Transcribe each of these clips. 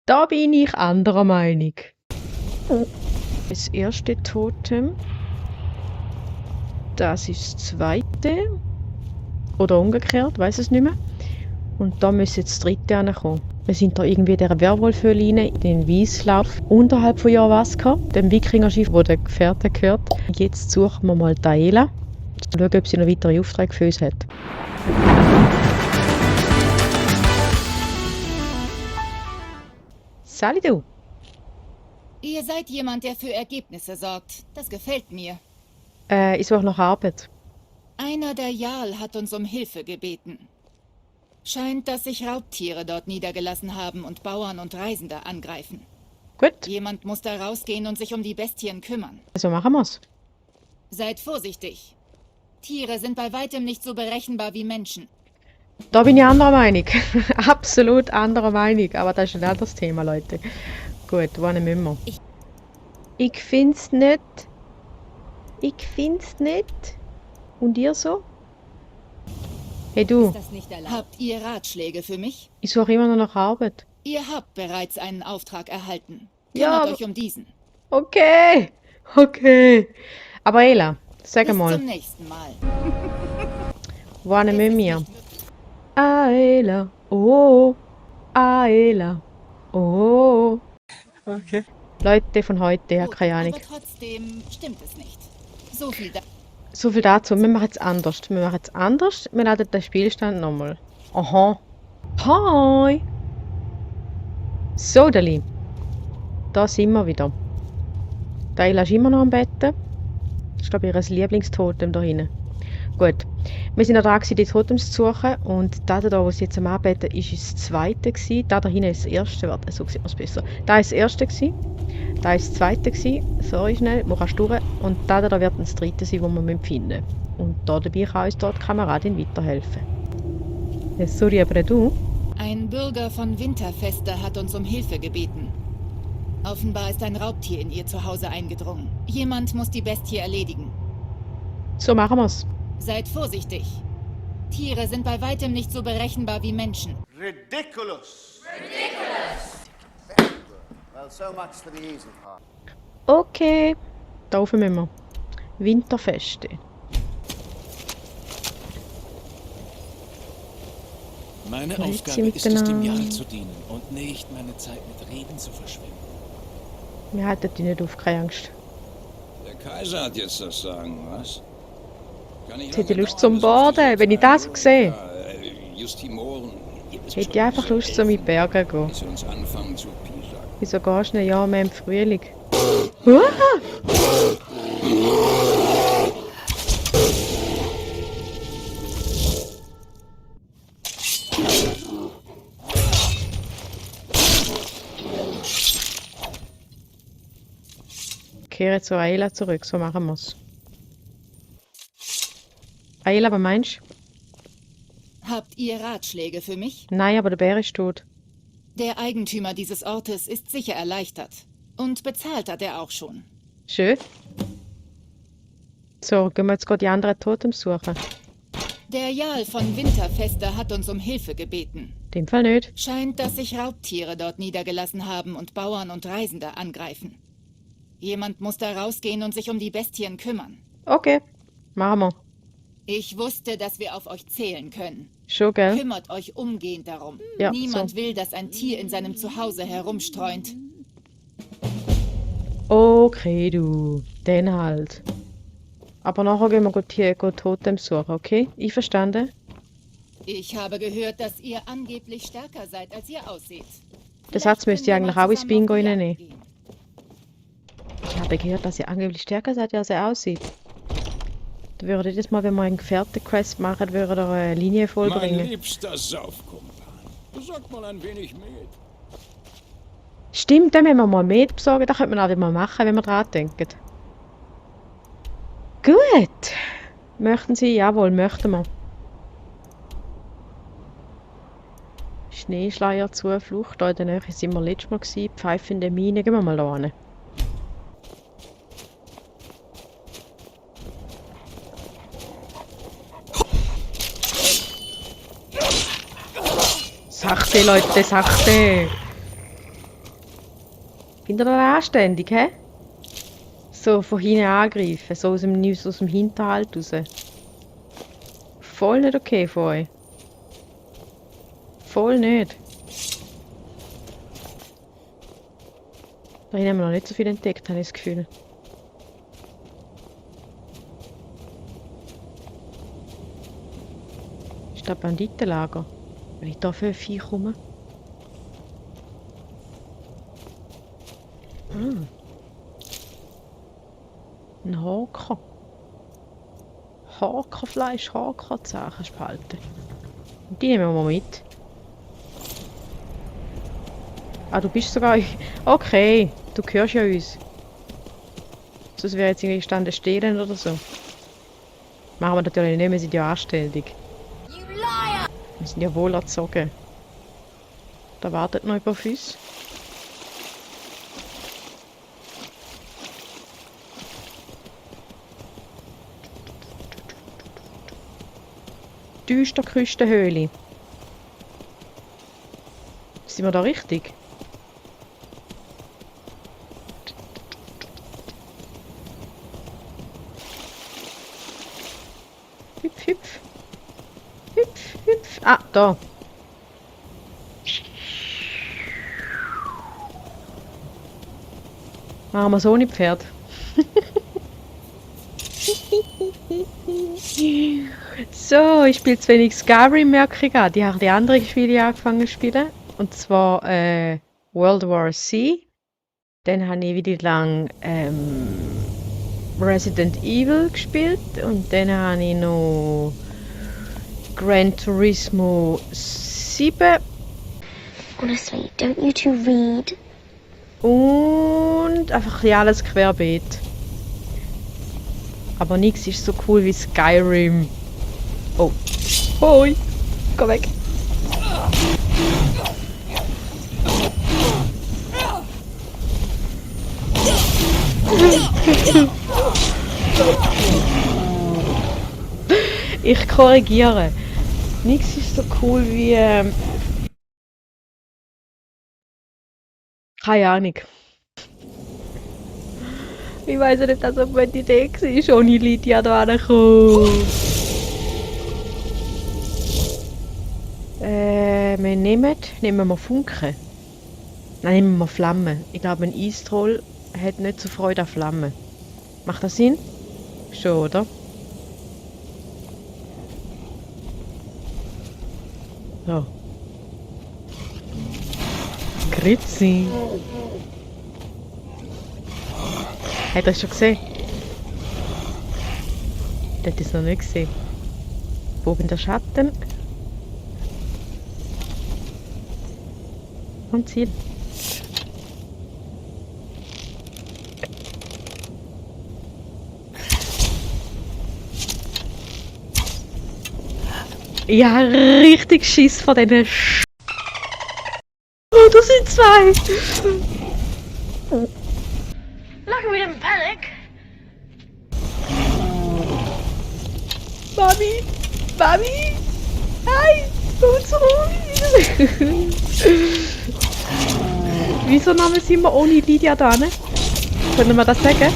Da bin ich anderer Meinung. Das erste Totem. Das ist das zweite. Oder umgekehrt, weiß es nicht mehr. Und da müsste jetzt das dritte ankommen. Wir sind da irgendwie in dieser Werwolfhöhle rein, in den Weißlauf unterhalb von Javaska, dem Wikingerschiff, wo der Gefährte gehört. Jetzt suchen wir mal Daela. Schauen, ob sie noch weitere Aufträge für uns hat. Sali du! Ihr seid jemand, der für Ergebnisse sorgt. Das gefällt mir. Ich suche nach Arbeit. Einer der Jarl hat uns um Hilfe gebeten. Scheint, dass sich Raubtiere dort niedergelassen haben und Bauern und Reisende angreifen. Gut, Jemand muss da rausgehen und sich um die Bestien kümmern. also machen wir's. Seid vorsichtig. Tiere sind bei weitem nicht so berechenbar wie Menschen. Da bin ich anderer Meinung. Absolut anderer Meinung. Aber das ist ein anderes Thema, Leute. Gut, wohin müssen wir? Ich find's nicht. Ich find's nicht. Und ihr so? Hey du, Das nicht erlaubt. Habt ihr Ratschläge für mich? ich suche immer noch nach Arbeit. Ihr habt bereits einen Auftrag erhalten. Ja, Kümmert aber- euch um diesen. Okay, okay. Aber Ela, sag Bis mal, zum nächsten Mal. wohin Es müssen ist wir? nicht- Aela, oh, Aela, oh. Okay. Leute von heute, ich habe Gut, keine Ahnung. aber trotzdem stimmt es nicht. So viel da. So viel dazu. Wir machen jetzt anders. Wir laden den Spielstand nochmal. Aha. Hi. So, Dali. Da sind wir wieder. Daila ist immer noch am Betten. Das ist, glaube ich, ihr Lieblingstotem da hinten. Gut. Wir sind noch dran, die Totems zu suchen. Und da, wo sie jetzt am Anbeten ist, ist das zweite gewesen. Da hinten ist das erste. Warte, so sieht man es besser. Da ist das erste gewesen. Da ist das zweite gewesen. Sorry, schnell. Wo kannst du durch? Und da wird dann das dritte sein, das wir finden müssen. Und da dabei kann uns dort die Kameradin weiterhelfen. Ja, sorry, aber du? Ein Bürger von Winterfeste hat uns um Hilfe gebeten. Offenbar ist ein Raubtier in ihr Zuhause eingedrungen. Jemand muss die Bestie erledigen. So machen wir's. Seid vorsichtig. Tiere sind bei weitem nicht so berechenbar wie Menschen. Ridiculous! Well, so much for the easy part. Okay. Da oben müssen wir. Winterfeste. Meine Grüezi Aufgabe ist es, dem miteinander. Jarl zu dienen und nicht meine Zeit mit Reden zu verschwenden. Wir halten dich nicht auf, keine Angst. Der Kaiser hat jetzt das Sagen, was? Kann ich Jetzt hätte ich lange Lust zum dauern, bis Baden, wenn ich das so sehe. Justimoren. ihr wisst Hätte schon, ich einfach diese Lust, zum in die Elfen, Berge zu gehen. Bis sie uns anfangen zu piesacken. Wieso gehst du ein Jahr mehr im Frühling? Ah! Kehre zu Ayla zurück, so machen wir's. Ayla, was meinst du? Habt ihr Ratschläge für mich? Nein, aber der Bär ist tot. Der Eigentümer dieses Ortes ist sicher erleichtert. Und bezahlt hat er auch schon. Schön. So, gehen wir jetzt gerade die anderen Totems suchen. Der Jarl von Winterfeste hat uns um Hilfe gebeten. In dem Fall nicht. Scheint, dass sich Raubtiere dort niedergelassen haben und Bauern und Reisende angreifen. Jemand muss da rausgehen und sich um die Bestien kümmern. Okay, machen wir. Ich wusste, dass wir auf euch zählen können. Schon, gell? Kümmert euch umgehend darum. Ja, Niemand so. will, dass ein Tier in seinem Zuhause herumstreunt. Okay, du. Dann halt. Aber nachher gehen wir gut hier Totems suchen, okay? Einverstanden? Ich habe gehört, dass ihr angeblich stärker seid, als ihr aussieht. Den Satz müsst ihr können wir eigentlich mal auch ins zusammen Bingo auf die reinnehmen. Jagd gehen. Ich habe gehört, dass ihr angeblich stärker seid, als er aussieht. Da würde jedes Mal, wenn wir einen Gefährten-Quest machen, würde er eine Linie Mein vollbringen. liebster Saufkumpan. Besorgt mal ein wenig Met. Stimmt, dann müssen wir mal Met besorgen. Das könnte man auch mal machen, wenn wir dran denken. Gut. Möchten Sie? Jawohl, möchten wir. Schneeschleier, Zuflucht. Da in der Nähe sind wir letztes Mal gewesen. Pfeife in der Mine. Gehen wir mal da hin. Sachte, Leute, sachte. Findet ihr das anständig, hä? So von hinten angreifen, so aus dem Hinterhalt raus. Voll nicht okay von euch. Voll nicht. Da hinten haben wir noch nicht so viel entdeckt, habe ich das Gefühl. Ist das Banditenlager? Wenn ich da für ein Vieh komme? Ein Haker. Hakerfleisch, Hakerzähne kannst du behalten. Und die nehmen wir mal mit. Ah, du bist sogar... Okay, du gehörst ja uns. Sonst wäre jetzt irgendwie gestanden stehlen oder so. Machen wir natürlich nicht, wir sind ja anständig. Wir sind ja wohl erzogen. Da wartet noch jemand auf uns. Düsterküstenhöhle. Sind wir da richtig? Hüpf, hüpf. Hüpf, hüpf. Ah, da. Machen wir so ohne Pferd. So, ich spiele zu wenig Skyrim, merke ich gerade. Die haben die anderen Spiele angefangen zu spielen. Und zwar World War C. Dann habe ich wieder lang Resident Evil gespielt. Und dann habe ich noch Gran Turismo 7. Honestly, don't you two read? Und einfach ja, alles querbeet. Aber nichts ist so cool wie Skyrim. Oh. Hoi. Geh weg. Ich korrigiere. Nichts ist so cool wie... keine Ahnung. Ich weiß ja nicht, dass es eine gute Idee war, ohne Lydia da ranzukommen. Nehmen wir Funken. Nein, nehmen wir Flammen. Ich glaube, ein Eistroll hat nicht so Freude an Flammen. Macht das Sinn? Schon, oder? So. Grüezi. Hat er es schon gesehen? Der hat es noch nicht gesehen. Bogen der Schatten. Und Ziel. Ja, richtig Schiss von diesen Oh, das sind zwei! Lucky we didn't panic. Mami! Mami! Nein! Komm zurück! Wieso sind wir ohne Lydia da, ne? Können wir das sagen?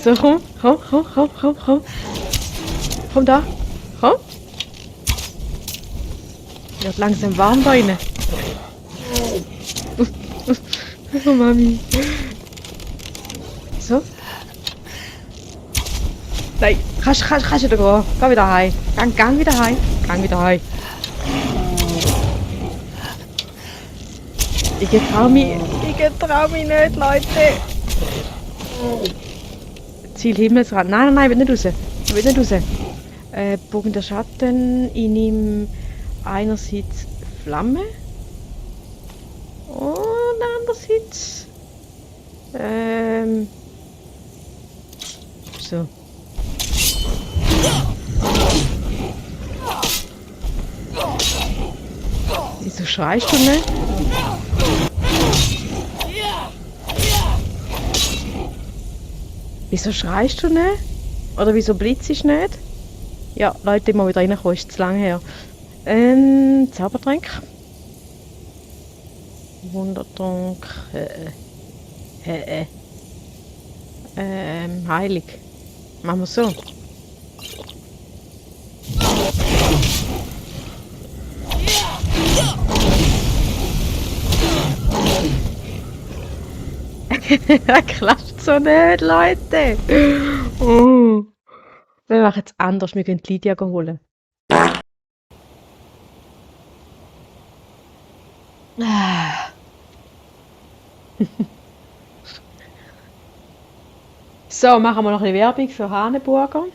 So, komm. Komm da. Komm. Wird langsam warm da rein. Oh, Mami. So. Nein, kannst du da gehen. Geh wieder heim. Gang wieder heim. Gang wieder heim. Ich trau mich nicht, Leute. Ziel Himmelsrand. Nein, will nicht raus. Will nicht raus. Bogen der Schatten. Ich nehme einerseits Flamme. Und andererseits... so. Wieso schreist du nicht? Wieso schreist du nicht? Oder wieso blitzt du nicht? Ja, Leute, mal wieder reinkommen, ist zu lange her. Zaubertränk. Wundertrunk. Heilig. Machen wir so. Klappt so nicht, Leute. Oh. Wir machen es anders, wir gehen die Lydia holen. Ah. So, machen wir noch ein bisschen Werbung für Hahnenburger.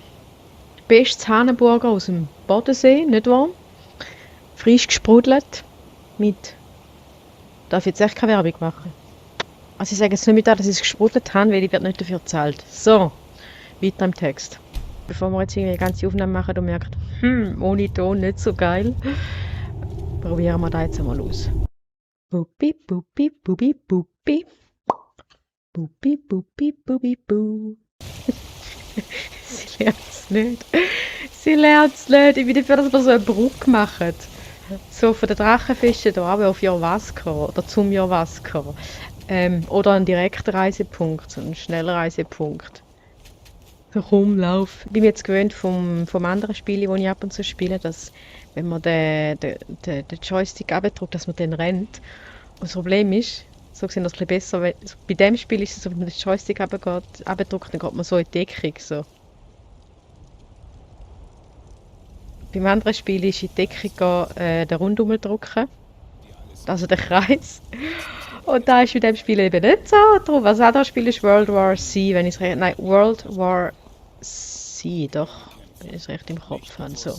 Bestes Hahnenburger aus dem Bodensee, nicht wahr? Frisch gesprudelt. Mit. Darf ich jetzt echt keine Werbung machen? Also ich sage jetzt nicht mit, dass ich es gesprudelt habe, weil ich werde nicht dafür bezahlt. So, weiter im Text. Bevor wir jetzt irgendwie eine ganze Aufnahme machen und merkt, ohne Ton nicht so geil, probieren wir das jetzt einmal aus. Bubi, bubi, bubi, bubi. Bubi, bubi, bubi, bu. Sie lernt es nicht. Sie lernt es nicht. Ich bin dafür, dass wir so eine Brücke machen. So von den Drachenfischen hier aber auf Jorvaskor oder zum Jorvaskor. Oder einen direkten Reisepunkt, so einen Schnellreisepunkt. So Rumlauf. Ich bin jetzt gewöhnt vom anderen Spiel, das ich ab und zu spiele, dass wenn man den Joystick abdrückt, dass man den rennt. Und das Problem ist, so sehen das ein bisschen besser, weil bei dem Spiel ist es so, wenn man den Joystick abdrückt, dann geht man so in die Deckung. So. Beim anderen Spiel ist in die Deckung den Rundum drücken, also den Kreis. Und da ist bei dem Spiel eben nicht so. Darum, was auch das Spiel ist World War C, wenn ich es recht... Nein, World War C, doch. Wenn ich es recht im Kopf habe. So.